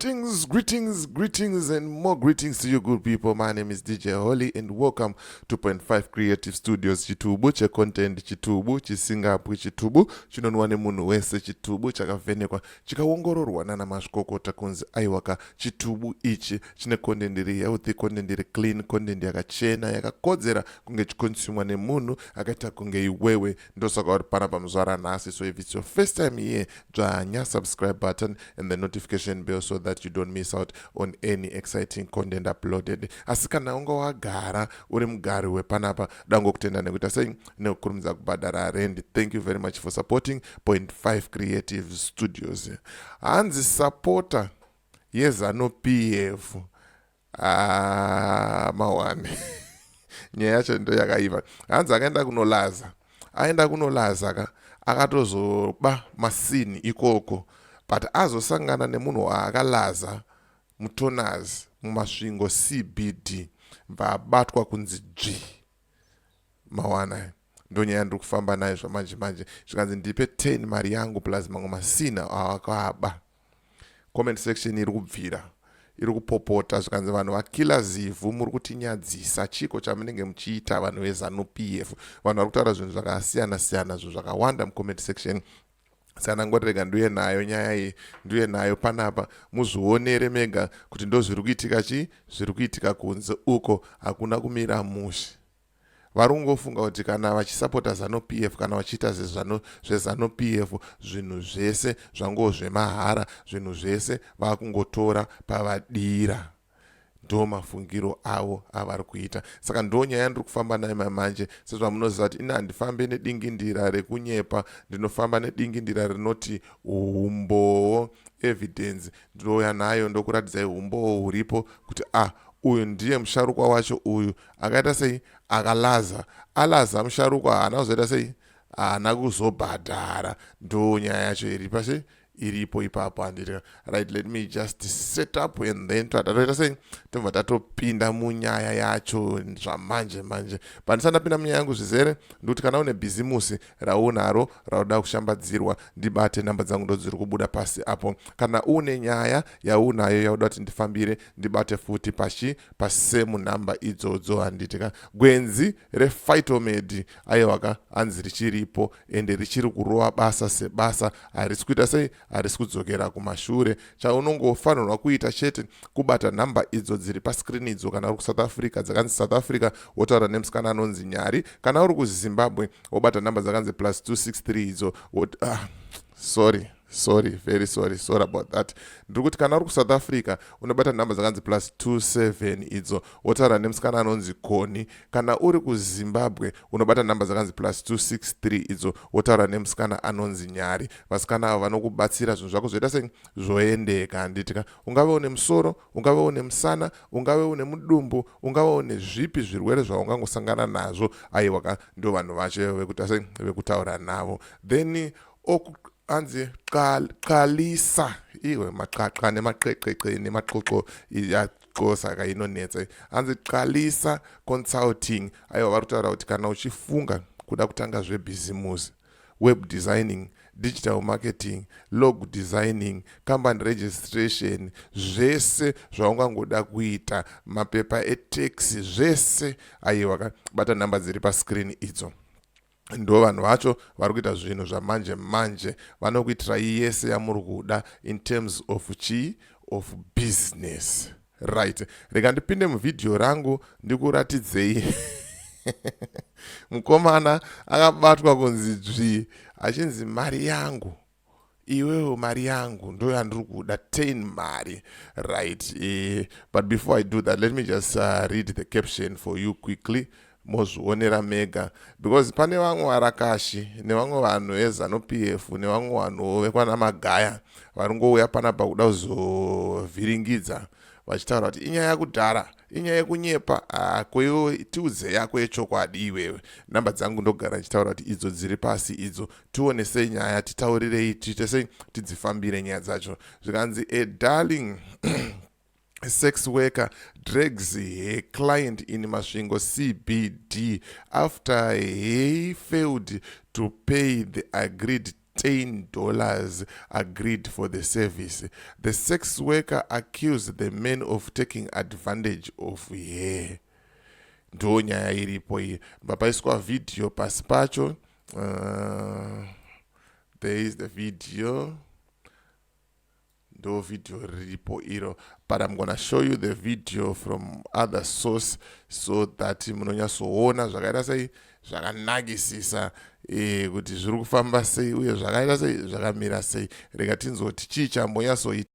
Greetings, greetings, greetings, and more greetings to you, good people. My name is DJ Holly, and welcome to Point 5 Creative Studios. Chitubu checontent, chitubu chisingapwi, chitubu chinonwa nemunhu wese, chitubu chakavhenekwa chikaongororwa nana mazvikokota kunzi aiwaka, chitubu ichi chine content iri healthy, content iri clean, content yakachena, yakakodzera kunge chiconsumwa nemunhu akaita kunge iwewe. Ndosaka uri panapa muzuva ranhasi. So if it's your first time here, dzvanya subscribe button and the notification bell so that you don't miss out on any exciting content uploaded. Asi kana unga wagara uri mugari wepanapa, dangokutenda nekuita sei, nekukurumidza kubhadhara rent. Thank you very much for supporting Point 5 Creative Studios. Hanzi supporter yeZANU PF. Ah, mawani, nyaya yacho ndo yakaiva. Hanzi akaenda kunolaza, aenda kunolaza ka, akatozoba masini ikoko, but azosangana nemunhu waakalaza mutonazi muMasvingo CBD, bva kunzi dzvi. Mawana, ndonyaya ndiri kufamba nayo zvamanje manje. Zvikanzi, "Ndipe 10 mari yangu plus mamwe masina awakaba." Comment section iri kubvira, iri kupopota. Zvikanzi, "Vanhu vakila zivhu, muri kutinyadzisa. Chiko chamunenge muchiita, vanhu veZANU PF?" Vanhu vari kutaura zvinhu zvakasiyana siyana, zvinhu zvakawanda mucomment section. Saka ndangoti rega ndiuye nayo nyaya iyi, ndiuye nayo panapa, muzvionere mega kuti ndo zviri kuitika. Chii zviri kuitika kunze uko? Hakuna kumira mushe. Vari kungofunga kuti kana vachisapota ZANU PF, kana vachiita zveZANU PF, zvinhu zvese zvangoo zvemahara, zvinhu zvese vakungotora pavadira. Ndo mafungiro avo avari kuita. Saka ndo nyaya ndiri kufamba nayo mamanje. Sezvamunoziva kuti ini handifambi nedingindira rekunyepa, ndinofamba nedingindira rinoti umbowo, evidence. Ndouya nayo, ndokuratidzai umbowo huripo kuti a ah, uyu ndiye musharukwa wacho uyu akaita sei, akalaza, alaza musharukwa, haana kuzoita sei, haana kuzobhadhara. Ndo nyaya yacho iri pashe, iripo ipapo, handiti? Right, let me just set up and then tatoita sei, tobva tatopinda munyaya yacho zvamanje manje. Pandisandapinda munyaya yangu zvizere, ndikuti kana une bhizimusi raunaro rauda kushambadzirwa, ndibate. Namba dzangu ndo dziri kubuda pasi apo. Kana une nyaya yaunayo yauda kuti ndifambire, ndibate futi pashi pasame namba idzodzo, handitika? Gwenzi rePhytomed, aiwaka, hanzi richiripo ende richiri kurova basa sebasa. Harisi kuita sei, harisi kudzokera kumashure. Chaunongofanirwa kuita chete kubata nhamba idzo dziri pascreen idzo. Kana uri kuSouth Africa, dzakanzi South Africa, wotaura nemusikana anonzi Nyari. Kana uri kuZimbabwe, wobata nhamba dzakanzi plus 263 idzo. Ah, sorry, sorry, very sorry, sorry about that. Ndiri kuti kana uri kuSouth Africa, unobata nhamba dzakanzi plus 27 idzo, wotaura nemusikana anonzi Koni. Kana uri kuZimbabwe, unobata nhamba dzakanzi plus 263 idzo, wotaura nemusikana anonzi Nyari. Vasikana avo vanokubatsira, zvinhu zvako zvoita sei, zvoendeka, handitika? Ungave une musoro, ungave une musana, ungave une mudumbu, ungave une zvipi zvirwere zvaungangosangana nazvo, aiwaka, ndo vanhu vacho vekuita sei, vekutaura navo. Then anzi qalisa iwe maqaqa nemaqeqeqe nemaxoxo yaxosa ka, inonetsa. Hanzi Qalisa Consulting, aiwa, vari kutaura kuti kana uchifunga kuda kutanga zvebhizimusi, web designing, digital marketing, logo designing, company registration, zvese zvaungangoda kuita, mapepa etax, zvese, aiwa, bata nhamba dziri pascreen idzo. Ndo vanhu vacho vari kuita zvinhu zvamanje manje. Vanokuitirai yese yamuri kuda in terms of chii, of business. Right, rega ndipinde muvhidhiyo rangu, ndikuratidzei mukomana akabatwa kunzi dzvi, achinzi, "Mari yangu iwewo, mari yangu ndo yandiri kuda, 10 mari." Right, but before I do that, let me just read the caption for you quickly, mozvionera mega, because pane vamwe varakashi nevamwe vanhu veZANU PF nevamwe vanhu vekwana Magaya vari ngouya panapa kuda kuzovhiringidza, vachitaura kuti inyaya yakudhara, inyaya yekunyepa. Koiwo tiudze yako yechokwadi iwewe. Namba dzangu ndogara ndichitaura kuti idzo dziri pasi idzo. Tionesei nyaya, titaurirei, tiite sei, tidzifambire nyaya dzacho. Zvikanzi, "A darling sex worker drags her client in Masvingo CBD after he failed to pay the agreed $10 agreed for the service. The sex worker accused the man of taking advantage of her. Ndo nyaya iripo iyi. Papaiswa vhidhiyo pasi pacho. There is the video. Ndo video riripo iro, but I'm gonna show you the video from other source so that munonyatsoona zvakaita sei, zvakanakisisa, kuti zviri kufamba sei uye zvakaita sei, zvakamira sei. Rega tinzwa kuti chii chambonyatsoita.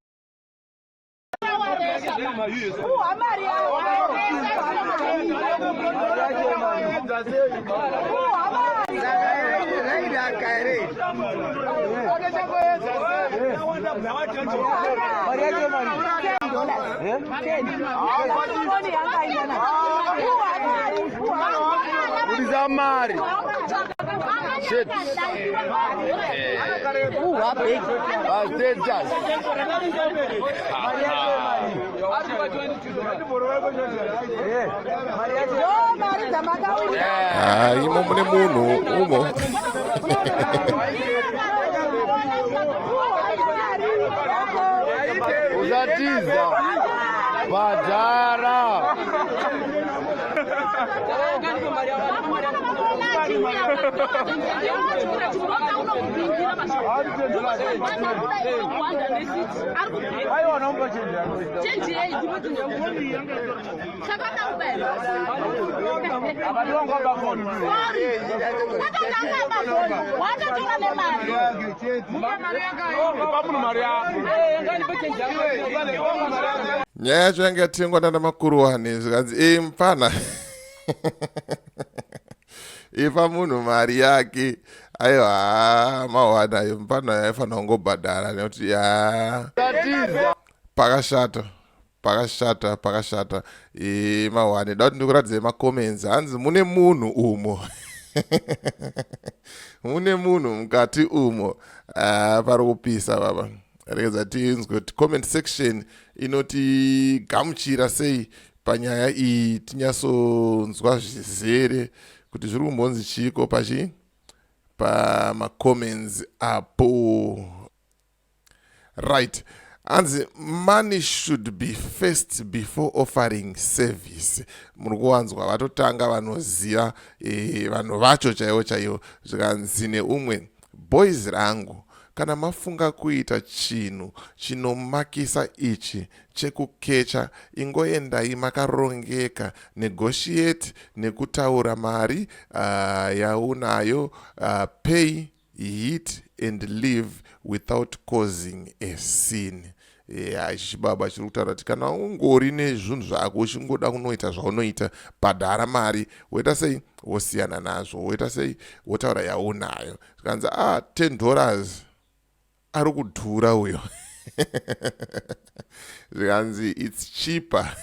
Budisa mari. Shit. Status. Ah, imo mune munhu umo. Usatiza. Bhadhara. Nyaya yacho yanga yatengwa nana makuruwani, zvikanzi e mupfana, ipa munhu mari yake. Aiwa, mawana ayo, mupfana yaifanira kungobhadhara nekuti ya pakashata, pakashata, pakashata. E, mawane da kuti ndikuratidzei macomments. Hanzi mune munhu umo, mune munhu mukati umo. Ah, pari kupisa baba. Regedza tinzwe kuti comment section inotigamuchira sei panyaya iyi, tinyatsonzwa zvizere kuti zviri kumbonzi chiiko pachi pamacomments apo. Right, hanzi money should be first before offering service. Muri kuwanzwa vatotanga vanoziva, vanhu vacho chaivo chaivo. Zvikanzi neumwe, boys rangu, kana mafunga kuita chinhu chinomakisa ichi chekukecha, ingoendai makarongeka, negotiate nekutaura mari yaunayo, pay hit and live without causing a scene. Yeah, ichi chibaba chiri kutaura kuti kana ungori nezvinhu zvako uchingoda kunoita zvaunoita, bhadhara mari, woita sei, wosiyana nazvo, woita sei, wotaura yaunayo. Zvikanzi ah, $10 ari kudhura uyo. Zvikanzi it's cheaper,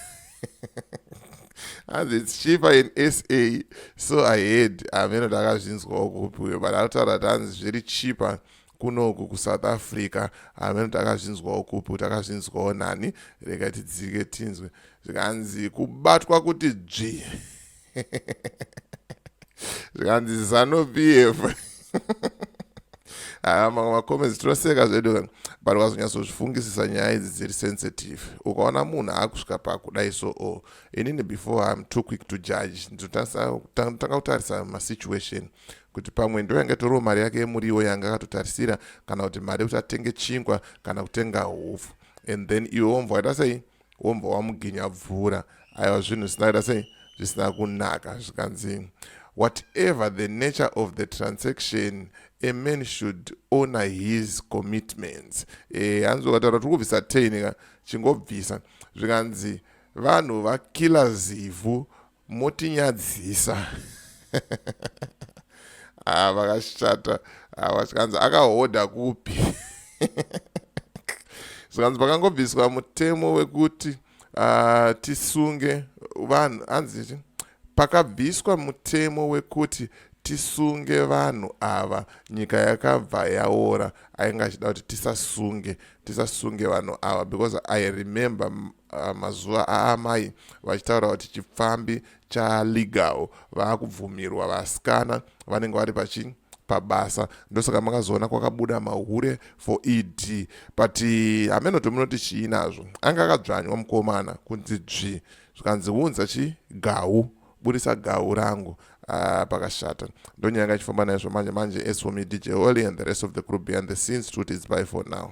hanzi it's cheaper in SA, so I heard. Ameno ndakazvinzwawo kupi uyo, but arikutaura kuti hanzi zviri cheaper kunoku kuSouth Africa. Hameno takazvinzwawo kupi, kuti akazvinzwawo nani. Rega tidzike tinzwe. Zvikanzi kubatwa kuti dzvi. Zvikanzi ZANU PF. Aya mamwe macomments tinoseka zvedu, but ukazonyatsozvifungisisa, nyaya idzi dziri sensitive. Ukaona munhu aakusvika pakudai so, o inini before, I'm too quick to judge. Ndinotanga kutarisa masituation kuti pamwe ndo yanga itoriwo mari yake yemuriwo yanga akatotarisira, kana kuti mari yekuti atenge chingwa kana kutenga hupfu, and then iwe wombva waita sei, wombva wamuginya bvura. Aiwa, zvinhu zvisina kuita sei, zvisina kunaka. Zvikanzi whatever the nature of the transaction, a man should honor his commitments. Hanzi ukataura tiri kubvisa 10 ka, chingobvisa. Zvikanzi vanhu vakila zivhu, motinyadzisa. Ah, vakashata ava. Zvikanzi akahodha kupi? Zvikanzi pakangobviswa mutemo wekuti tisunge vanhu, hanzi pakabviswa mutemo wekuti tisunge vanhu ava, nyika yakabva yaora. Ainge achida kuti tisasunge vanhu ava, because I remember mazuva aamai vachitaura kuti chipfambi chalegal, vaakubvumirwa, vasikana vanenge vari pachi pabasa. Ndosaka makazoona kwakabuda mahure for ED. But hameno kuti munoti chii nazvo. Anga akadzvanywa mukomana kunzi dzvi, zvikanzi unza chigau, budisa gau rangu. Pakashata. Ndonyaya yanga ichifamba naizvo manje manje. As for me, DJ Holly, and the rest of the crew behind the scenes, truth is bye for now.